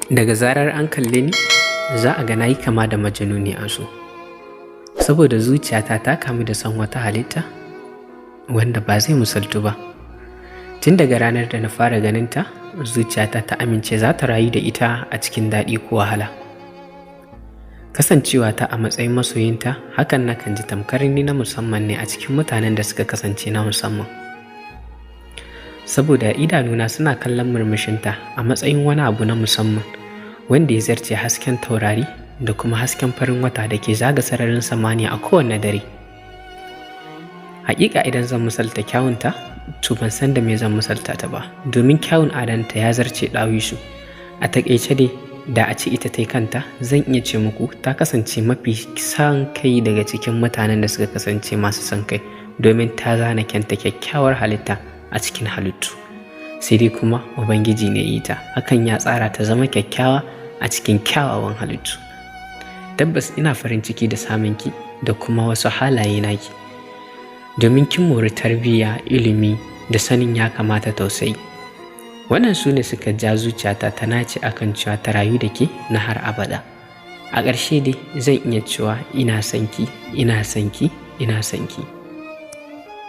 Daga zarar an kalle ni, za a ga na yi kama da majnuni a so. Saboda zuciyata ta kamu da son wata halitta wanda ba zai misaltu ba. Tun daga ranar da na fara ganinta, zuciyata ta amince za ta rayu da ita a cikin daɗi ko wahala. Kasancewa ta a matsayin masoyinta, hakan nakan ji tamkar ni na musamman ne a cikin mutanen da suka kasance na musamman. Saboda idanuna suna kallon murmushinta a matsayin wani abu na musamman wanda ya zarce hasken taurari da kuma hasken farin wata da ke zaga sararin samaniya a kowane dare. Haƙiƙa idan zan misalta kyawunta, to ban san da me zan misalta ta ba, domin kyawun adonta ya zarce ɗawisu. A taƙaice dai, da a ce ita tai kanta, zan iya ce muku ta kasance mafi son kai daga cikin mutanen da suka kasance masu son kai, domin ta zana kyanta kyakkyawar halitta a cikin halittu. Sai dai kuma Ubangiji ne ya yi ta, hakan ya tsara ta zama kyakkyawa a cikin kyawawan halittu. Tabbas ina farin ciki da samunki da kuma wasu halaye naki. Domin kin mori tarbiyya, ilimi da sanin ya kamata, tausayi. Wannan su ne suka ja zuciyata ta nace akan cewa ta rayu da ke na har abada. A ƙarshe dai zan iya cewa ina son ki, ina son ki, ina son ki.